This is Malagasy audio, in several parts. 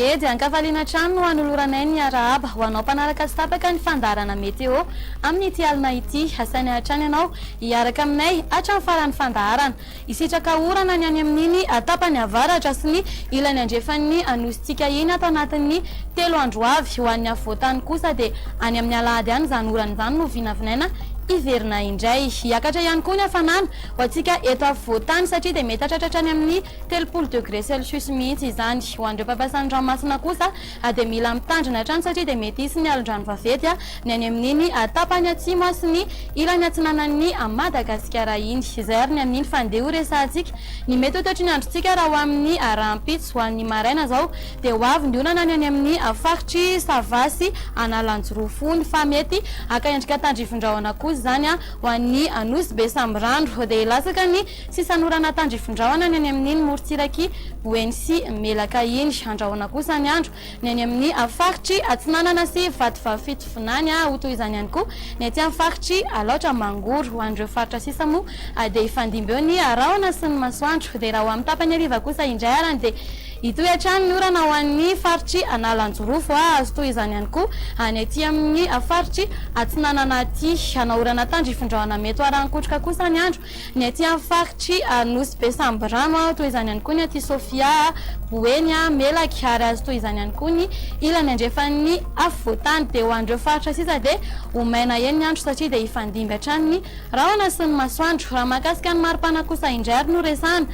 Ie, dia an-kafaliana hatrany no anoloranay ny arahaba ho anao mpanaraka tsy tapaka ny fandaharana Météo amin'ity alina ity. Asainay hatrany ianao hiaraka aminay hatramin'ny faran'ny fandaharana. Hisitraka orana ny any amin'iny tapany avaratra sy ny ilany andrefan'ny Nosintsika iny ato anatin'ny telo andro ho avy. Ho an'ny afovoan-tany kosa dia any amin'ny alahady any izany orana izany no vinavinaina hiverina indray. Hiakatra ihany koa ny hafanana ho antsika eto afovoan-tany satria dia mety hatratra hatrany amin'ny 30 degré celsius mihitsy izany. Ho an'ireo mpampiasa ny ranomasina kosa dia mila mitandrina hatrany satria dia mety hisy ny alon-drano vaventy ny any amin'iny tapany atsimo sy ny ilany atsinanan'i Madagasikara iny. Izay ary ny amin'iny fa ndeha ho resahantsika ny mety ho toetry ny androntsika raha ho amin'ny rahampitso. Ho an'ny maraina izao dia ho avy ny olana ny any amin'ny faritr'i Sava sy Analanjirofo iny fa mety haka endrika tandrifin-drahona kosa izany ho an'ny Nosy Be Sambirano. Dia hilatsaka ny Sisan'orana tandrifin-drahona ny any amin'iny morontsirak'i Boeny sy Melaka iny. Andrahona kosa ny andro ny any amin'ny faritr'i Atsinanana sy Vatovavy Fitovinany. Ho toy izany ihany koa ny aty amin'ny faritr'i Alaotra Mangoro. Ho an'ireo faritra sisa moa dia hifandimby eo ny rahona sy ny masoandro. Dia raha ho amin'ny tapany hariva kosa indray arany dia hitohy hatrany ny orana ho an'ny faritr'i Analanjirofo. Azo toy izany ihany koa ny aty amin'ny faritr'i Atsinanana aty. Hanao orana tandrifin-drahona mety ho arahin-kotroka kosa ny andro Ny aty amin'ny faritr'i Nosy Be Sambirano, toy izany ihany koa ny aty Sofia, Boeny, Melaky ary azo toy izany ihany koa ny ilany andrefan'ny afovoantany. Dia ho an'ireo faritra sisa dia ho maina eny ny andro satria dia hifandimby hatrany ny rahona sy ny masoandro. Raha mahakasika ny maripana kosa indray ary no resahana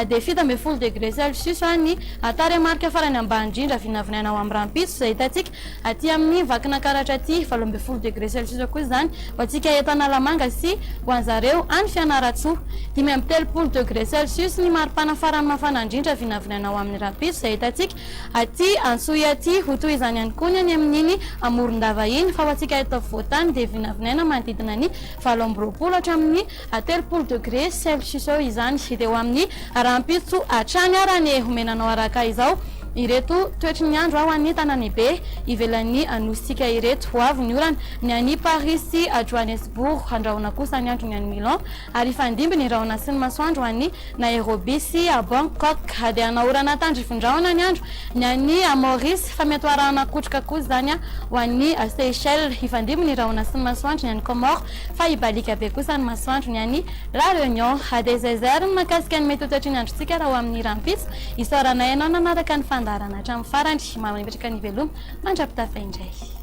dia 17 degré celsius ny tarehimarika farany ambany indrindra vinavinaina ho amin'ny rahampitso izay hitantsika Aty amin'ny Vakinankaratra aty, 18 degré celsius kosa izany ho antsika eto Analamanga sy ho an'zareo any Fianarantsoa. 35 degré celsius ny maripana farany mafana indrindra vinavinaina ho amin'ny rahampitso izay hitantsika aty Antsohihy aty. Ho toy izany ihany koa ny any amin'iny Morondava iny fa ho antsika eto afovoantany dia vinavinaina manodidina ny 28 hatramin'ny 30 degré celsius eo izany. Dia ho amin'ny rahampitso hatrany ara ny homena anao araka izao ireto toetry ny andro ho an'ny tanàndehibe ivelan'ny nosintsika ireto. Ho avy ny orana ny any Paris sy Johannesburg, handrahona kosa ny andro ny any Milan ary hifandimby ny rahona sy ny masoandro ho an'i Nairobi sy Bangkok. Dia hanao orana tandrifin-drahona ny andro ny any Maurice fa mety ho arahana kotroka kosa izany ho an'i Seychelles. Hifandimby ny rahona sy ny masoandro ny any Comores fa hibaliaka be kosa ny masoandro ny any La Réunion. Dia izay izay ary ny mahakasika ny mety ho toetry ny androntsika raha ho amin'ny rahampitso. Isaoranay anao nanaraka ny fandaharana hatramin'ny farany. Mametraka ny veloma mandra-pitafa indray.